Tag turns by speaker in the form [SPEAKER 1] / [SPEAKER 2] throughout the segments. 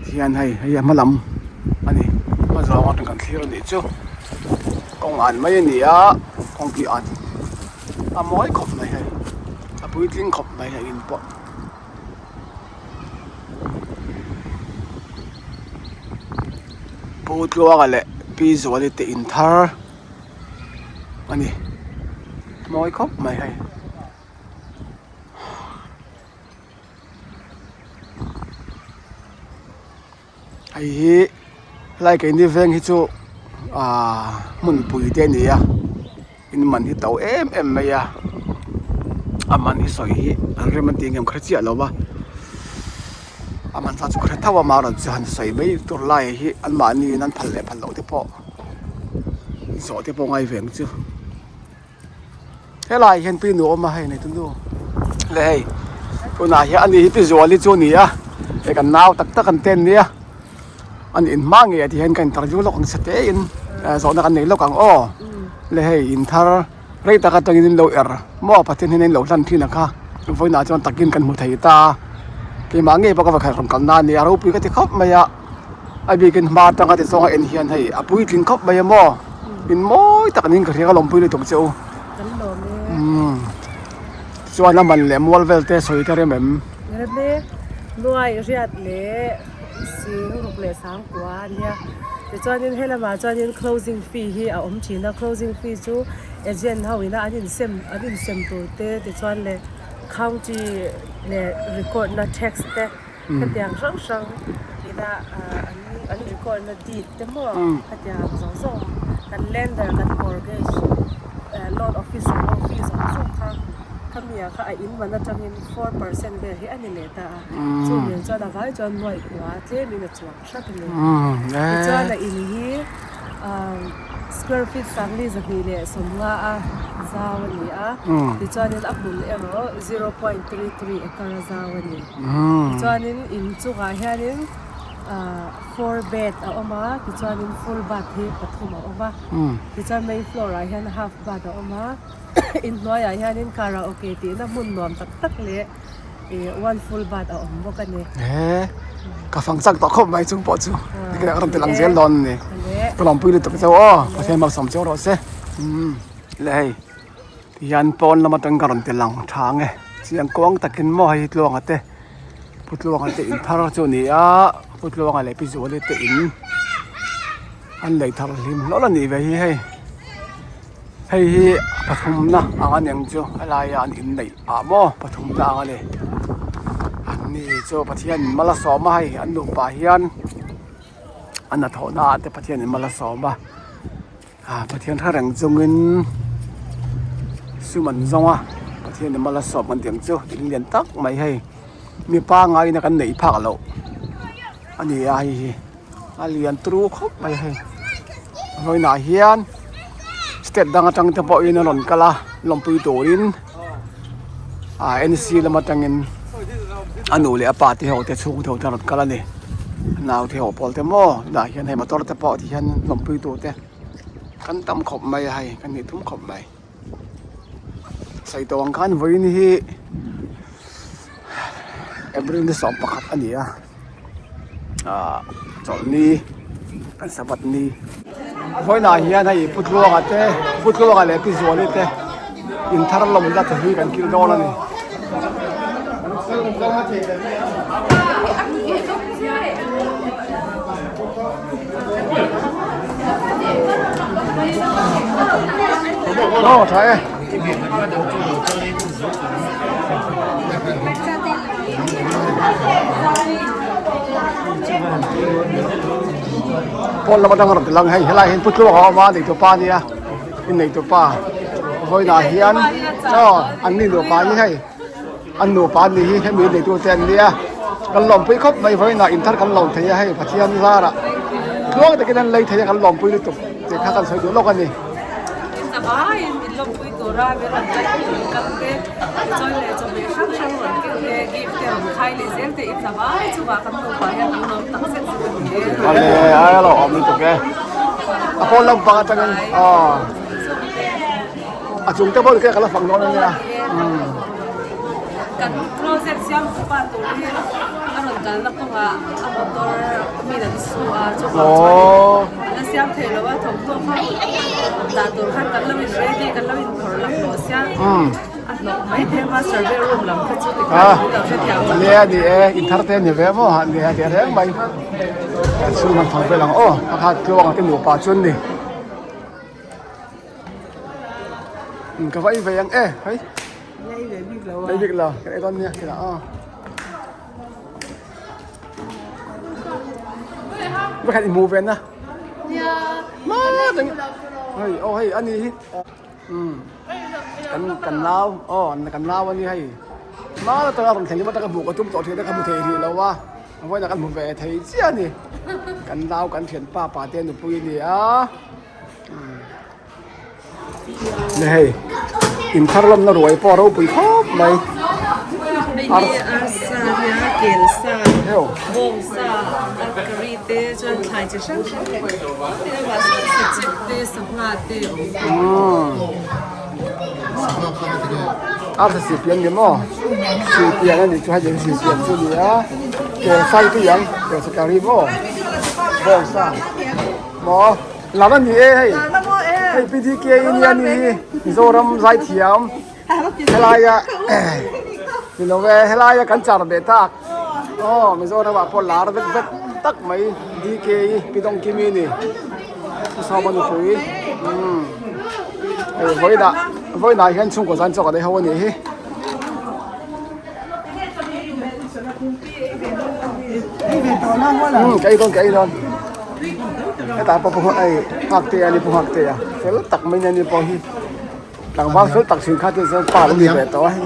[SPEAKER 1] Tihian hei hei a hma lam a ni hma zawng atang kan thlir a nih chu kawng an mai a ni a kawngpui an a mawi khawp mai hei a puitling khawp mai a in pawh. Pu Tluanga leh Pi Zuali te in thar a ni mawi khawp mai hei. Hei hi helai keini veng hi chu ahh hmunpui te a ni a in man hi to em em mai a a man hi sawi hi an rem an tih ngem kher chiah lo va a man zat chu ka hre tho a amaherawhchu han sawi mai tur lai hi an mahni in an phal leh phal loh te pawh zawh te pawh ngai ve ang chu. Helai hian tui nuam a hei nei tunu le hei tunah hian ani hi pi zuali chu a ni a hei kan nau tak tak an ten nia an in hma ngei ah ti hian ka interview lawk ang chhe te in zawhna kan nei lawk ang aw le hei in thar rei tak atangin in lo er maw Pathian hian a in lo hlan thin ang kha vawiinah chuan takin kan hmu thei ta a keimah ngei pawh ka va khalh rawn kalna a nia ropui ka ti khawp mai a. A bikin hma atanga ti zawnga en hian hei a puitling khawp mai a maw in mawi tak niin ka hria ka lawmpui lutuk che u
[SPEAKER 2] Kan lawm e.
[SPEAKER 1] Umm tichuan a man leh mual vel te sawi ka rem em?
[SPEAKER 2] Rem e, nuai riat leh sing ruk leh sangkua a nia. Tichuanin helamah chuanin closing fee hi a awm thin a, closing fee chu agent ho ina an insem an insem tur te tichuan leh county leh record na tax te. Hetiang hrang hrang ina an an record na deed te maw hetiang ang zawng zawng kan lender kan mortgage loan officer ho fee zawng zawng kha khami ah kha a in man atangin 4% vel hi a ni leh ta a chu nen chuan a vai chuan nuaih kua tlemin a chuang hrat a ni tichuan a in hi. Square feet sangli 250 a zau a ni a, tichuanin a hmun erawh 0.33 acre a zau a ni. Tichuanin in chungah hianin 4 bed a awm a, tichuanin full bath hi pathum a awm a, tichuan main floor ah hian half bath a awm a, inhnuaiah hianin karaoke tihna hmun nuam tak tak leh. One full bath a awm bawk a ni.
[SPEAKER 1] He ka fang chak tawh khawp mai chung pawh chu tikhian a rawn ti lang zel dawn a ni. Ka lawmpui lutuk cheu aw Pathian malsawm cheu rawh se. Umm le hei tihian pawn lam atang ka rawn ti lang tha ang e chiang kuang takin maw hei hi Tluanga te Pu Tluanga te in thar chu a ni a Pu Tluanga leh Pi Zuali te in an lei thar hlim hlawl a nih ve hi hei. Hei hi pathumna ang a niang chu helaia an inneih ah maw pathumna ang a ni an ni chu Pathian in mal a sawm a hei an nupa hian an hnathawhna ah te Pathian in mal a sawm a ah Pathian hre reng chungin sum an zawng a Pathian in mal a sawm kan tih ang chu in lian tak mai hei mi pangngai in a kan neih phak loh a ni a hei hi. A lian turu khawp mai hei vawiinah hian step dang atang te pawhin a rawn kal a lawmpui turin ah N C lam atangin a nu leh a pa te ho te chhung te ho te an rawn kal a ni a nau te ho pawl te maw tunah hian hei motor te pawh ti hian lawmpui tur te kan tam khawp mai a hei kan nih tum khawp mai. Sawi tawh ang khan vawiin hi April ni 11 a ni a ah chawlhni kan sabbath ni vawiinah hian hei Pu Tluanga te Pu Tluanga leh Pi Zuali te in thar lawmna te hi kan kil dawn a ni. Aw tha e. Pawn lam atang a rawn ti lang hei helai hian Pu Tluanga a awm a neitupa a nia in neitupa vawiinah hian aw an ni nupa hi hei. An nupa an nih hi hemi neitu te an nia kan lawmpui khawp mai vawiinah inthar kan lawm thei a hei Pathian zarah tluang takin an lei thei a kan lawmpui lutuk tih kha kan sawi duh lawk a ni.
[SPEAKER 2] In zavaiin min lawmpui tura min rawn kal rawn kal te tichuan leh chawhmeh hrang hrang rawn keng te gift te rawn khai leh zel te in zavai chungah kan nupa hian kan lawm tak zet zet a ni e.
[SPEAKER 1] Awle a lo awm lutuk e a pawn lampang atangin aw. A chung te pawh ka la fang dawn a nia.
[SPEAKER 2] Kan closet siam tu pa tur hi a rawn. kalna kawngah a motor min an su a chuvang chuanin an la siam thei lo a thawmhnaw kha dah tur khan kan lo in ready kan lo in phawrh lak tawh sia a hlawk mai thei a survey room lam kha chu tikhan an lo hrethiam lo.
[SPEAKER 1] Nia ni e in thar te ni ve maw han nia tih reng mai kan chhung han thawk vel ang aw pakhat tluanga te nupa chuan ni. Ka va ei ve ang e hei ei bik lo ka ei dawn nia kila aw va khan i hmu ve na ma dang hei aw hei ani hi um kan kan nau aw kan nau ani hei ma la tanga rawn thleng atanga hmuh ka tum tawh thin a ka hmu thei rih lo a vawiin ah kan hmu ve thei chiah ani kan nau kan thianpa pa te nupui a ni a. Ni hei in thar lamna ruai pawh a ropui khawp mai.
[SPEAKER 2] Hei hi arsa nia kel sa bawng sa ar curry te chuan thlai chi hrang hrang te sachek te sangha te a awm.
[SPEAKER 1] Arsa sihpian ni maw sihpian a nih chu hei sihpian chu a ni a kel sa hi tui ang kel sa curry maw bawng sa maw. Lam a ni e hei hei PDK i nia ni hi Mizoram zaithiam helaia ni lo e helaia kan char ve tak aw Mizoram ah pawh lar vek vek tak mai DK i Pi Dawngkimi ni Pu Sawma nupui umm hei vawiinah vawiinah hian chhungkaw zan chawk a nei ho a nih hi. Umm ka ei dawn ka ei dawn. Hetah pawh pawh hei nghak te a ni pawh nghak te a fel tak mai nia ni pawh hi tlangval fel tak thin kha te chuan pa lo ni ve tawh a hei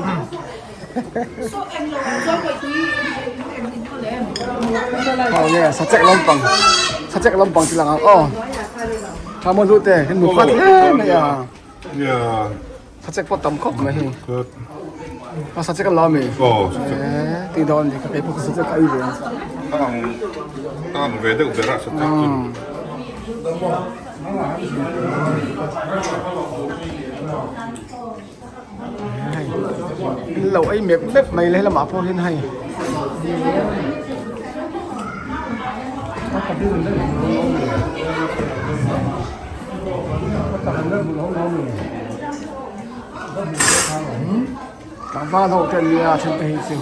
[SPEAKER 1] aw nge sachek lampang sachek lampang chi lang ang aw tha maw hlu te kan hmu khat hle mai a sachek pawh tam khawp mai hei a sachek a la ami tih dawn a ni ka keipawh sachek ka ei ve
[SPEAKER 3] a ang a ang ve deuh ber a sachek chu
[SPEAKER 1] hei in lo ei mep mep mai le helamah pawh hian hei Tlangval ho te an nia a then te hi chu.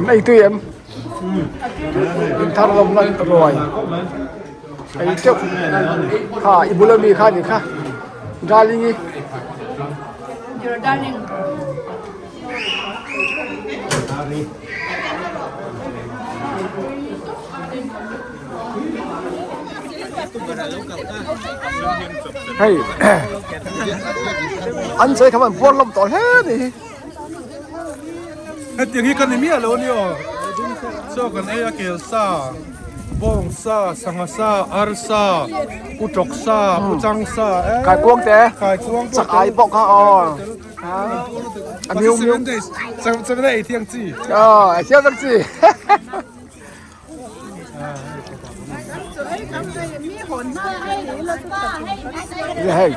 [SPEAKER 1] Ei tui em? In thar lawm lan ruai. Ei teuh. Kha i bula mi kha ni kha. Darling i.
[SPEAKER 4] Your darling.
[SPEAKER 1] Hei an sawi kha man puar lawm tawh hle a ni hi.
[SPEAKER 5] Hetiang hi ka ni miah lo a ni aw. Chaw kan ei a kel sa, bawng sa, sangha sa, ar sa, utawk sa, uchang sa eh.
[SPEAKER 1] Kaikuang te.
[SPEAKER 5] Kaikuang pawh
[SPEAKER 1] Chak ai pawh kha aw. A miu miu.
[SPEAKER 5] 7 days ei thiang chi.
[SPEAKER 1] Aw, ei thiang vek chi. Hei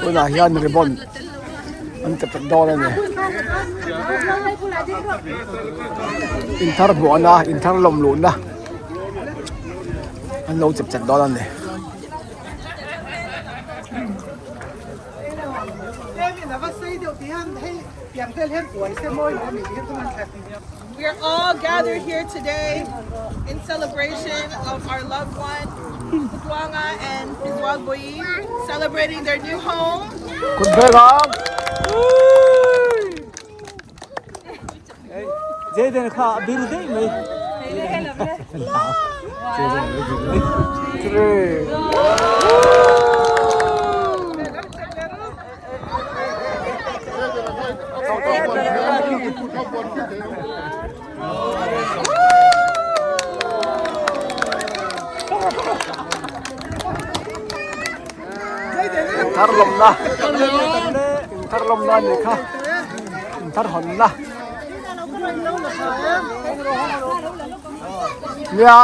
[SPEAKER 1] tunah hian ribbon an chep chep dawn a ni inthar hmuhna inthar lawm luhna an lo chep chep dawn a ni.
[SPEAKER 4] We are all gathered here today in celebration of our loved one, Putwanga and Pizwalboyi, celebrating their new home.
[SPEAKER 1] Kut ve ram.
[SPEAKER 6] Jaden kha a bir daih mai.
[SPEAKER 1] Three. Inthar lawmna inthar lawmna a nih kha inthar hawnna nia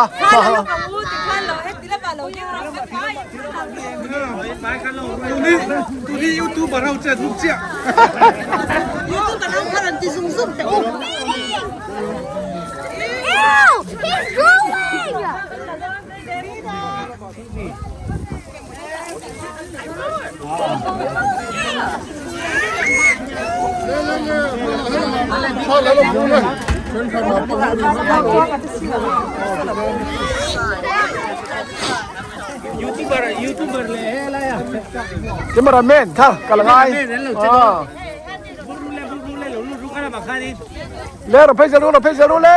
[SPEAKER 7] Ew! He's drooling!
[SPEAKER 1] Cameraman kha ka la ngai le ro phei zel u ro phei zel u le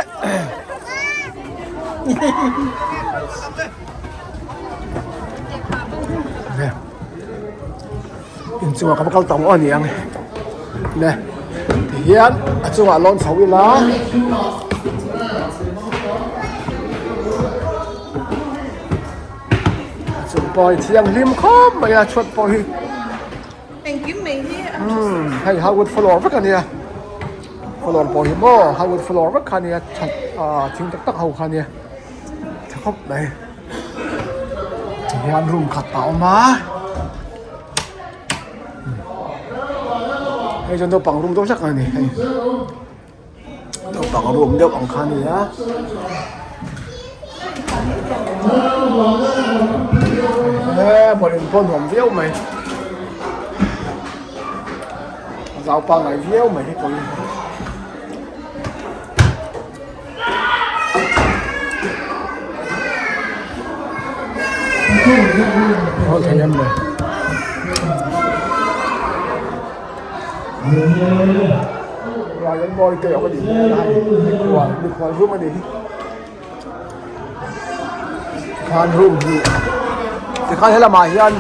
[SPEAKER 1] inchungah ka va kal tawng aw a ni ang le tihian a chungah lawn chho ila a chung pawh hi thianghlim khawp mai a chhuat pawh hi umm hei hardwood floor vek a nia floor pawh hi maw hardwood floor vek kha a nia that ah thing tak tak ho kha a nia tha khawp mai tihian room khat a awm a hei chuan naupang room deuh hlek a ni hei naupang room deuh ang kha a ni a he bawlhhlawh pawh nuam viau mai a zau pangngai viau mai hei pawh hi. Haw thei em le Rai an mawi te awm a nih hmel a hei mikhual mikhual room a nih hi khan room hnih tikhan helamah hian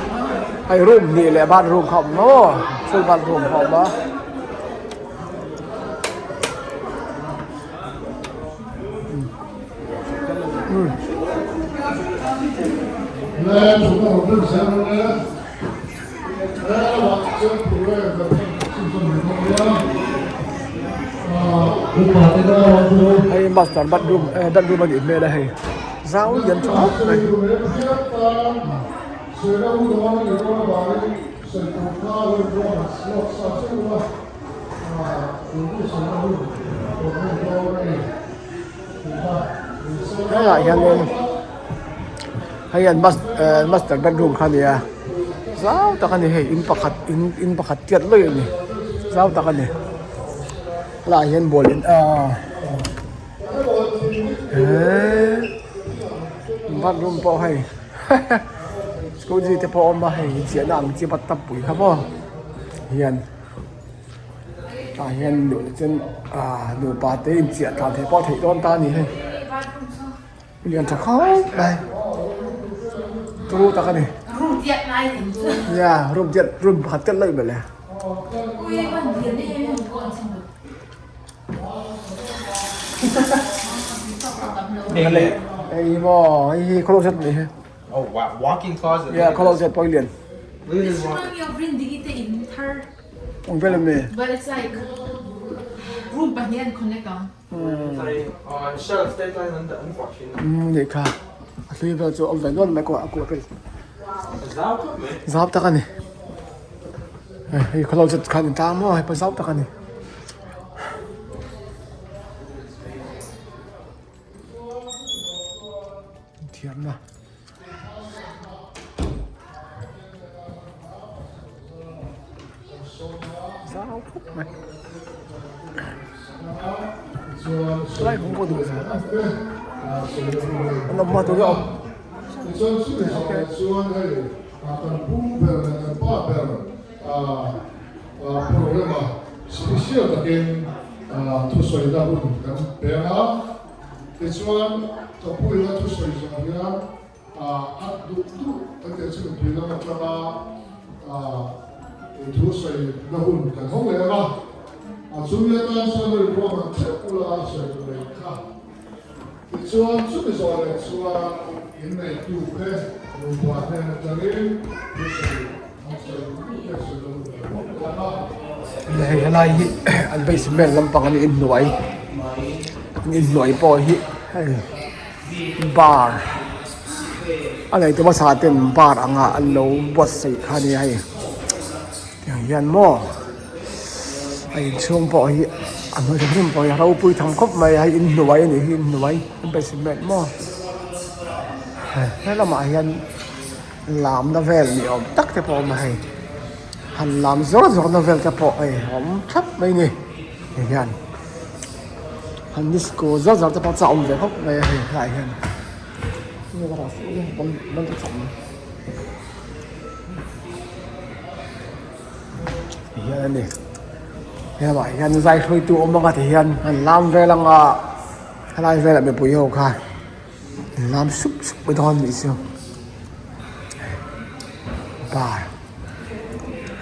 [SPEAKER 1] hei room hnih leh bathroom kha a awm maw full bathroom kha a awm a. Hei master bathroom eh bathroom a nih hmel a hei zau lian tha khawp mai. Helaiah hianin hei an master bedroom kha a ni a zau tak a ni hei in pakhat in in pakhat tiat lawih a ni zau tak a ni helaiah hian bual in ahh eee bathroom pawh hei scooty te pawh a awm a hei inchiahna ang chi bathtub pui kha maw hian. Tah hian duh leh chuan ah nupa te inchiah tlan theih pawh a theih dawn ta a ni hei lian tha khawp mai turu tak a ni nia room tiat room pakhat tiat laih mawle. Hei maw hei hi closet a nih hi.
[SPEAKER 8] Oh wow, walk-in closet.
[SPEAKER 1] Yeah, closet pawh hi lian. Awm vel em ni?
[SPEAKER 9] But it's like room pahnih an connect ang.
[SPEAKER 1] Umm nih kha a hlui vel chu awm ve nual mai kawh a kuah vel zau tak a ni hei closet khan in tang maw hei pawh zau tak a ni. Thiamna. Zau khawp mai. Lai hung pawh duh zel. An awm hma tur hi a awm.
[SPEAKER 10] Tichuan, ka puina thusawi zawng hian a duh duh kan tih chu mipui lam atanga thusawi na hun kan hawng leh ang a, a chumi atan chuan rilruam an theuh ula sawi tur reng kha. Tichuan, chumi zawh leh chuan inneitute nupa hnen atangin thusawi an sawi duh te sawi lo ve bawk dawn a.
[SPEAKER 1] Hei helai hi an basement lampang an inhnuai an inhnuai pawh hi hei bar a nei te hmasa ten bar anga an lo buatsaih kha a nia hei tiang hian maw. A inchhung pawh hi a hnuai hrim hrim pawh hi a ropui tham khawp mai a hei inhnuai a nih hi inhnuai an basement maw he lamah hian lamna vel ni awm tak te pawh a awm a hei han lam zawr zawr na vel te pawh hei a awm thlap mai a ni ti hian han disco zawr zawr te pawh chu a awm ve khawp mai a hei helaiah hian. Hian a ni helamah hian zai hruaitu awm anga ti hian an lam vel anga helai velah mipui ho kha an lam sup sup mai dawn anih chu bar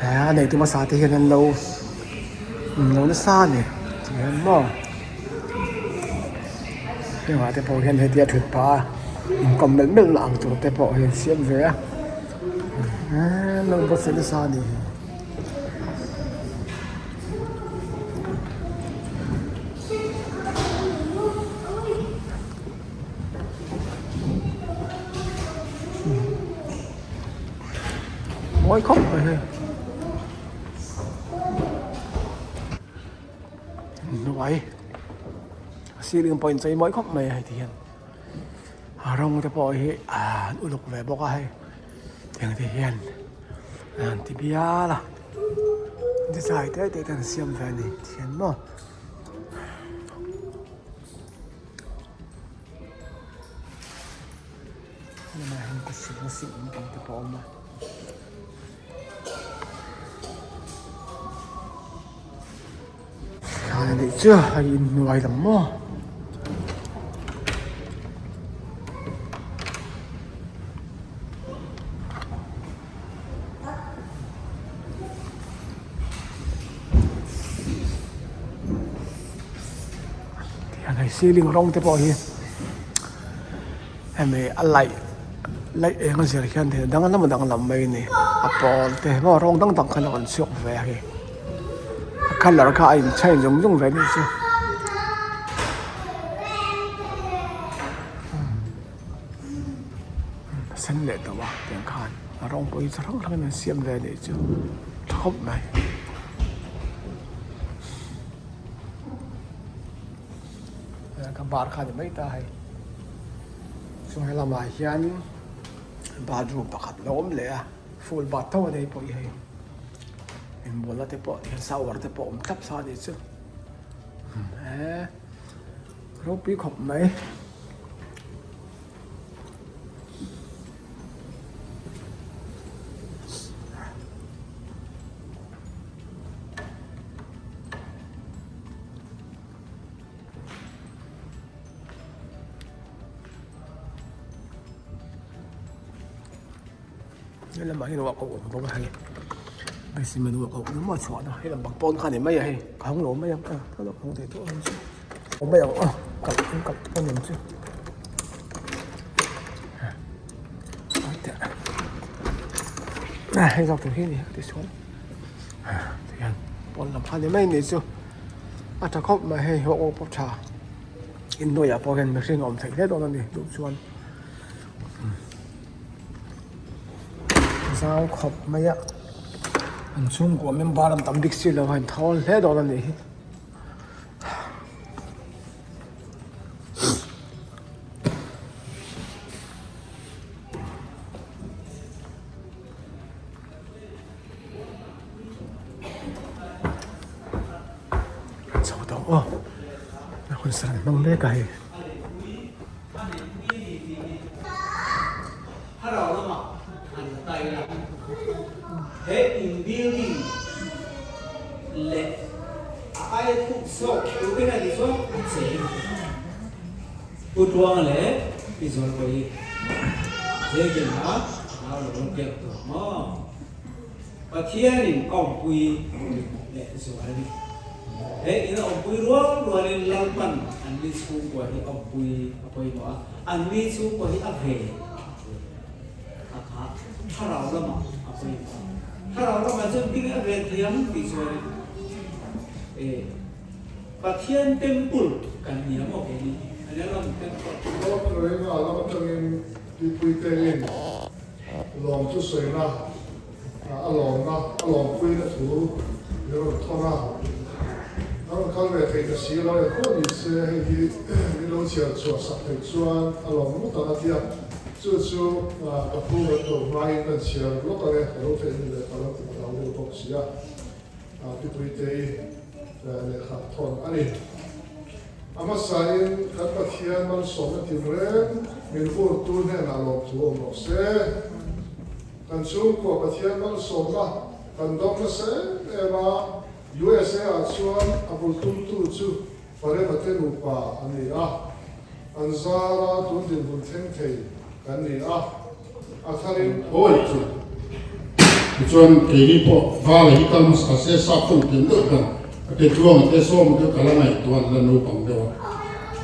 [SPEAKER 1] he a neitu hmasa te hian an lo an lo nasa a ni ti hian maw hengah te pawh hian hetia thut phah a inkawm melh melh na ang tur te pawh hi an siam ve a. Eee lo buatsaih nasa a nih hi. Mawi khawp mai hei. Hnuai a ceiling pawh inchei mawi khawp mai a hei ti hian. A rawng te pawh hi an uluk ve bawk a hei tiang te hian an ti bial a design te te ten an siam ve a ni thian maw. Lamah hian kawt na sih lampang te pawh a awm a. Thlai leh chiah a inhnuai lang maw. Tihian hei ceiling rawng te pawh hi hemi a laih laih eng a zir hian thil danglam a danglam mai a ni a pawl te maw rawng dang dang khan a rawn chhuak ve a hei a colour kha a inchei zung zung ve anih chu a sen leh tawh a tiang khan a rawng pawh hi chi hrang hrangin an siam ve anih chu tha khawp mai. Ka bar kha a ni mai ta hei chuan he lamah hian bathroom pakhat lo awm leh a full bath tho a nei pawh hi hei inbualna te pawh tihian shower te pawh awm thlap sa a nih chu eee ropui khawp mai. Helamah hian walk out awm bawk a hei basement walk out emaw a chhuah na helam bang pawn kha a ni mai a hei ka hawng lo mai ang a ka lo hawng thei tawh ang chu awm mai ang aw kalh an kalh pawn ang chu hei zawk tur hi a ni ka ti sual tihian pawn lam kha a ni mai a nih chu. A tha khawp mai hei haw pawh tha inhnuaiah pawh hian mihring a awm theih hle dawn a ni duh chuan zau khawp mai a an chhungkua member an tam bik si lo a in thawl hle dawn a nih hi. Chho tawh aw a hun san hmang mek a hei.
[SPEAKER 6] Pathianin kawngpui leh zual a ni. He ina awmpui rual rualin Lalpan anni chhungkua hi awmpui a pawimawh a, anni chhungkua hi a ve tur a kha thlarau lamah a pawimawh a. Thlarau lamah chuan tinge a ve thei ang tih chuanin e Pathian temple kan ni a maw keini a nia lam temple.
[SPEAKER 10] North Carolina lam atangin tuipui tein lawm chu sawina A lawmna, a lawmpuina thu min rawn thawn a, a rawn kal ve thei ta si lo e pawh ni se hei hi min lo chhiar chhuah sak theih chuan a lawm ngawt ang a ti a, chu chu ka pu kan ko hmain kan chhiar lawk ang e, ka lo theih ni leh ka lo ti hlau deuh bawk si a, Pipuitei lehkha thawn a ni. A hmasain kan Pathian malsawmna tinreng min vurtu hnenah lawmthu awm rawh se. Kan chhungkua Pathian malsawmna kan dawng nasa em em a, USA ah chuan a bul tumtu chu Parema te nupa a ni a, an zara tun dinhmun thleng thei kan ni a, a tharin
[SPEAKER 11] Awi chu tichuan keini pawh vala hi kal hmasa se sap tawng tiam deuh hian a ke tluang te sawm te ka la ngaihtuah an la naupang deuh a,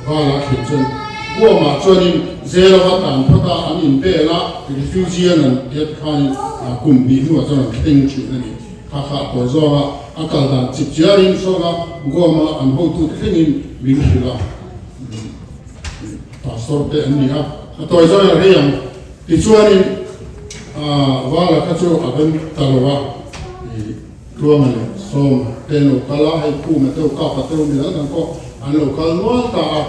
[SPEAKER 11] vala a thlen chuan Guam-ah chuanin zela va tan phawt a, an inbel a, refugee an an tia tikhanin kum hnih hnuah chuan an thleng thin a ni. Kha kha a tawi zawng a, a kal dan chip chiarin sawnga Guam-a an hotute thlengin min hrilh a. Pastor te an ni a, a tawi zawng a rei ang. Tichuanin Vala kha chu a rem ta lo a, Tluanga leh Sawma te an lo kal a, hei Khuma te Kapa te mi dang dang pawh an lo kal nual ta a,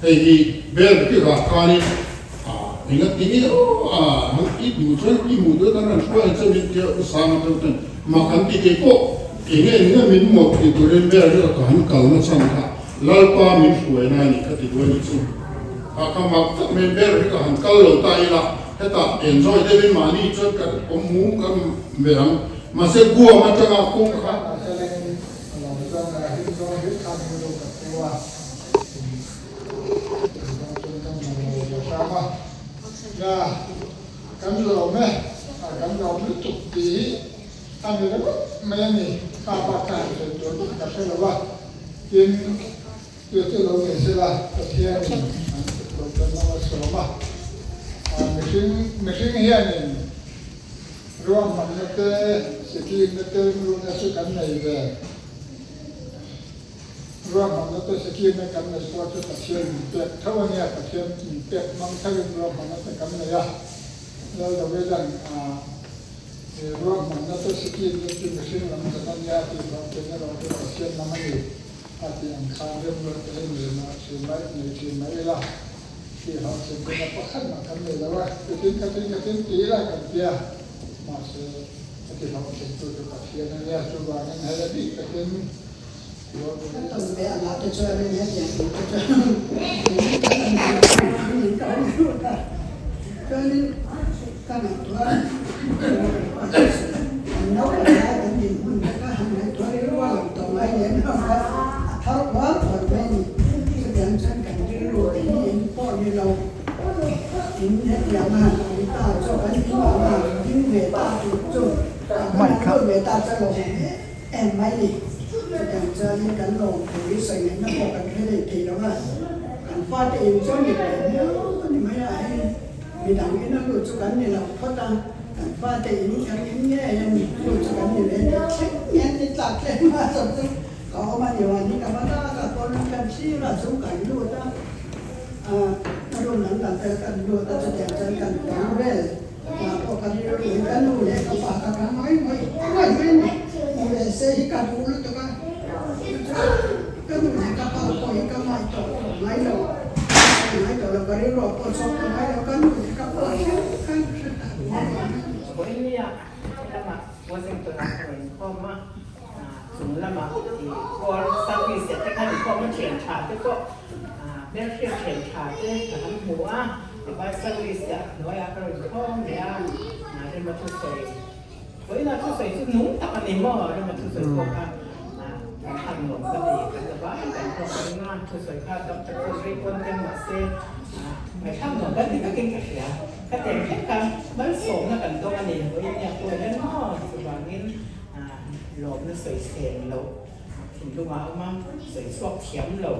[SPEAKER 11] hei hi bel ki rah khanin enga ti nge aw a han i duh chuan i hmuh duh tan an hruai ang che min tia U Sanga te ten mak an ti kei pawh enge enge min mawt ti turin bel hi ka han kal na chhan kha Lalpa min hruai na ni ka ti duai ni chu. Kha ka mak tak mai ber hi ka han kal lo ta ila, hetah enjoy deuhin mahni chuan kan awm mu ka melh ang. Mahse Guam atanga kawng kha.
[SPEAKER 10] Mahseleng a lo zawng a, him zawng hlim khan hmu lo ka pu a, him zawng chuan ka hmu lo ve hram a. Ya, kan lawm e, kan lawm lutuk tih hi a ni ringawt mai a ni. Kha bak kha han sawi tur bawk ka hre lo a, tin, Chu chu lo ni sela, Pathianin an kut lo chuan lo a sawm a. Mihring mihring hianin ruahmanna te, sikimna te, rilruna chu kan nei ve. Ruahmanna te, sikimna kan nei pawh chu Pathian min pek tho a nia, Pathian min pek hmang thovin ruahmanna te kan nei a. Lal Dawida'n ruahmanna te, sikimna chu mihring lam dan a nia tih vang chuan erawh chu Pathian lam a ni. A tih ang khan remruat te hi nei mah thin mai, nei thin mai ila tih hlauh thin chu na pakhat mah kan nei lo a, chutin khatin khatin ti ila kan tia, mahse a ti hlauh thin tu chu Pathian a nia, chuvangin hei a bik takin
[SPEAKER 12] Ka tawn ve ang ah te chuanin hetiang tur te chuan min kan an tih chuan ka awm lut a, chuanin ka ngaihtuah a, an naupang lai kan dinhmun te kha han ngaihtuah rilru a lang tawh mai lem lo kha a thar kual kual mai a ni. Chutiang chuan kan rilru te hi in pawh ni lo in hetiang a han awm ta chu kan in ang a han ding ve ta tur chu kan han lut ve ta chu a lo awm em em mai a ni. Chutiang chuanin kan lawm tur hi sawi ngaihna pawh kan hre leh thei lo a, kan fate in chuan ni ve miau a ni mai a hei. Midang in a lut chu kan ni lo phawt a, kan fate in kan in ngei a ni, lut chu kan ni ve tih thleng hian ni tlak tlem a zawk chu ka awm a ni wa ni ka va lak a, pawn kan thlir a chu kan lut a, a room dang dang te kan lut a chutiang chuan kan bang vel ah pawh ka rilru hi ka nu leh ka pa ka ka ngawi ngawi ngawi mai a ni, hmu ve se hi ka duh lutuk a, ka nu leh ka pa pawh hi ka ngaihtuah tawh ngai lo. Ngai tawh lo ka rilru ah pawh chhuak ta ngai lo ka nu leh ka pa hrep khan ka hre ta duh a vang a.
[SPEAKER 13] Vawinia lamah Washington ah ka rawn inkhawm a, chung lamah i call service te khan inkhawm a thian tha te pawh hmelhriat thian tha te ka han hmu a, vai service ah hnuaiah ka rawn inkhawm leh a, rema thusawi Vawiina thusawi chu nung tak a ni maw? Rema thusawi pawh kha kan han nuam ka ti, kan la vai kan hlawk a ring a, thusawi kha tam tak chu rei pawn tem mah se ngaihthlak nuam kan ti takin ka hria. Ka tem hlek a, malsawmna kan dawng a ni, vawiin nia pawh hian maw? Chuvangin lawmna sawi seng loh. thinlungah a awm a, sawi chhuak thiam lo.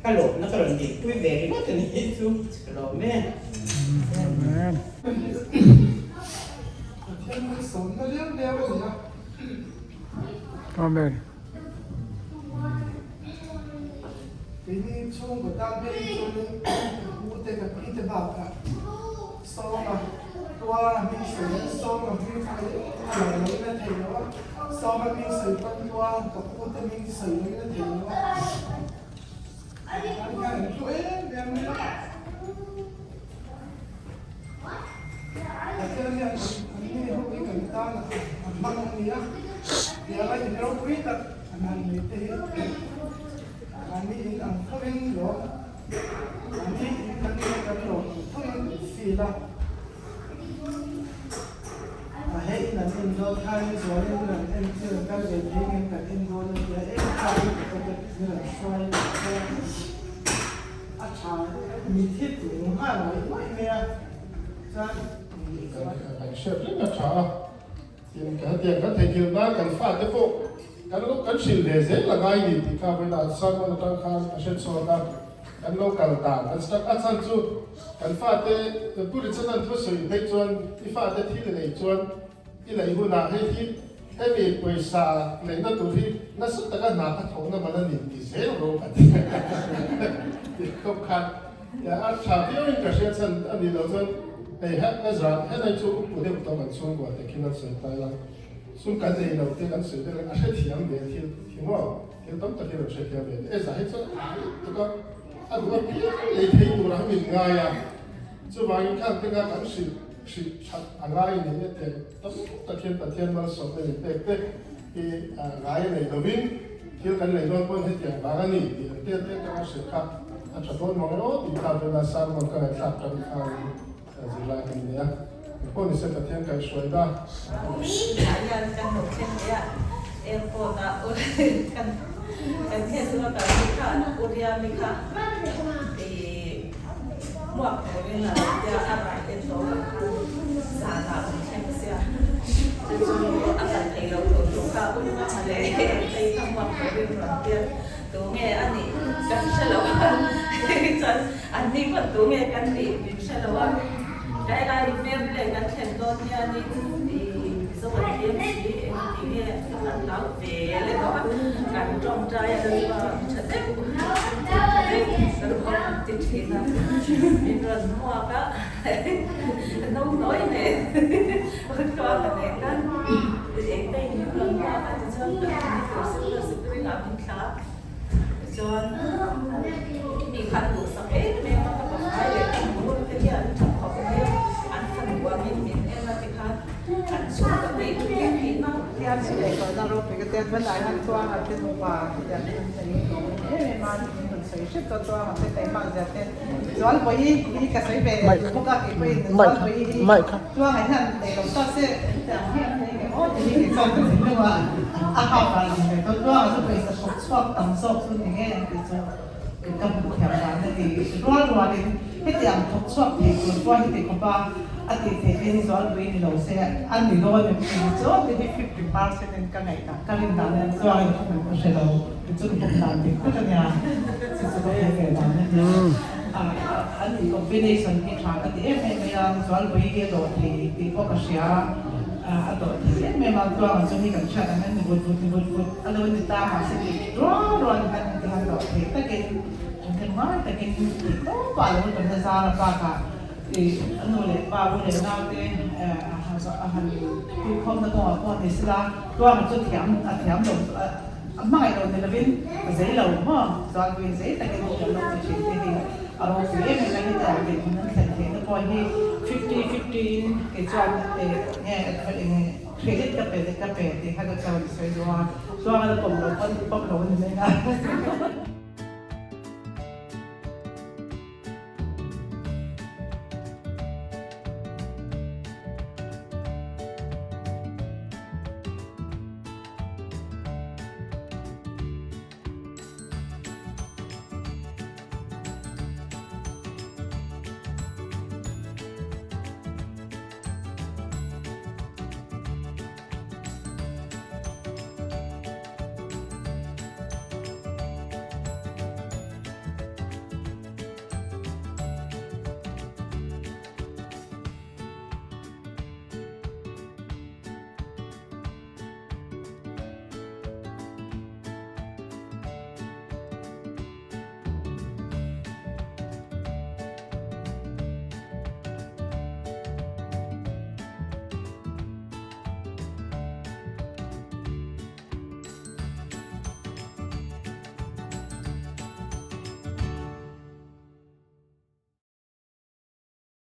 [SPEAKER 13] Ka lawmna ka rawn neihpui ve ringawt a nih chu ka lawm e.
[SPEAKER 1] Amen.
[SPEAKER 5] Pathian malsawmna liau liau a ni a.
[SPEAKER 1] Amen.
[SPEAKER 5] Keini chhungkaw tan phei chuanin ka pu te ka pi te bakah Sawma tuara hming sawi in Sawma hming kha a lang lo in a thei lo a, Sawma hming sawi pawn tuara ka pu te hming sawi lo in a thei lo a. Kan hian an hlu em em mai a. Pathian hian an ni ho hi kan tan a hmang a ni a, tiang a in ropui tak an han nei te hi mahni in ang thovin lawm mahni in kan nei kan lawm ang thovin kan feel a. A hei in an en dawn khan zualin min rawn en thil an kal ve thei ngem kan en dawn a nia em kha in ka kawt min rawn hruai a a tha mit hi tung nghal ngawih ngawih mai a chuan
[SPEAKER 11] Kan hriat reng a tha a, tin ka hetiang kan theihnghilh nan kan fate pawh kan lo kan hrilh ve zel a ngai ni tih kha vawiin ah sermon atang khan ka hre chhuak a, kan lo kal dan kan start a chhan chu kan fate Pu Richard-a'n thu sawi phei chuan i fate thil i nei chuan I neih hunah hei hi hemi pawisa neihna tur hi nasa taka hna ka thawhna man a ni ti zel rawh ka ti tih khawp khan a tha viauin ka hria chhan a nih loh chuan hei Ezra helai chu upu deuh tawh kan chhungkua te khin an sawi ta ila sum kan nei lo te kan sawi deuh a hrethiam ve thil hi maw thil tam tak hi rawn hrethiam ve Ezra hi chuan a tuk a a duh apiang lei thei turah min ngai a chuvangin khang te kha kan hrilh Hrilh that a ngai ni e tiang tam tak hian Pathian malsawmna min pek te hi ngai a nei lovin thil kan nei dawn pawn hetiang vang a ni tih an tel te atanga hrilh kha a tha dawn mang emaw tih kha vela sermon ka ngaihthlak tan khan zirlai kan nei a engpawh nise Pathian kaihhruai da.
[SPEAKER 14] Tah hian kan lo thleng leh a, airport ah kan kan thlen chu a kal hi kha Uriami kha ih Hmuak turin a lo tia a rai te tawh loh khan zanah awm thleng sia chu chu a kal thei lo tur tur kha u hma leh phei kha hmuak turin rawn tia tu nge a nih kan hre lo a chuan an ni pawn tu nge kan nih min hre lo a helai hmel leh kan thlen dawn hianin ih Mizo kan thiam si engti nge ka han hlau ve leh tawh a kan tawngtai a chuan tha deuh tha deuh kan rawn ti thin a min rawn hmuak a no nawi nen tluang a nen khan eng te in min rawn hmuak a tichuan kan ni tur silver spring ah min thla a tichuan mi khan duhsak em em a ka pafai leh ka hmur te hian tha khawp mai a an fanu angin min en a tikhan an chhungkaw neih thil tihna
[SPEAKER 15] Hian chu leh tawhna ropui ka tia chuan ai han chuang a te nupa hetiang hi an nei lo em em a min rawn sawi hrep chuan chuang a te taihmak zia te Zualbawi hi ka sawi ve duh bawk a kei pawhin Zualbawi hi chuang ah hian nei lo ta se hetiang hi an nei nge aw tih hi kei chuan ka thinlung a a hak a lang ve tawh chuang ah chu pawisa thawk chhuak tam zawk chu ni ngei ang tih chu ka hmuh thiam dan a ti rual rualin hetiang thawk chhuak thei tur pawh hi ti khawp a a tih theih te hi Zualpui ni lo se a ni dawn em tih hi chu ti hi 50% in ka ngaihdan ka rin dan hian chuan ka hre lo ti chu ka pawm dan dik tak a nia chu chu ka hmuh ve dan a nia an in combination hi tha ka ti em em mai a Zualpui hi a dawh thei tih pawh ka hria a dawh thei em em a chuan chu hi kan hriat ang hian ni vut vut ni vut vut a lo ni ta mahse tih rual rual hian ti han dawh thei takin thahnem ngai takin tih tawp ah lo tan na zar a bakah ih a nu leh pa u leh nau te a han puikhawm na kawngah pawh ni sela tuanga chu thiam a thiam lo a hmangaih lo ni lovin a zei lo maw chuan puiin zei takin thiam lo ti thin te hi a ropui em em a hetiang dinhmun an thlen theih na pawh hi 50-50 in kei chuan nge credit ka pe ka pe tih kha ka chuan sawi duh a, chuan a la pawm lo pawn pawm lo a ni mai a.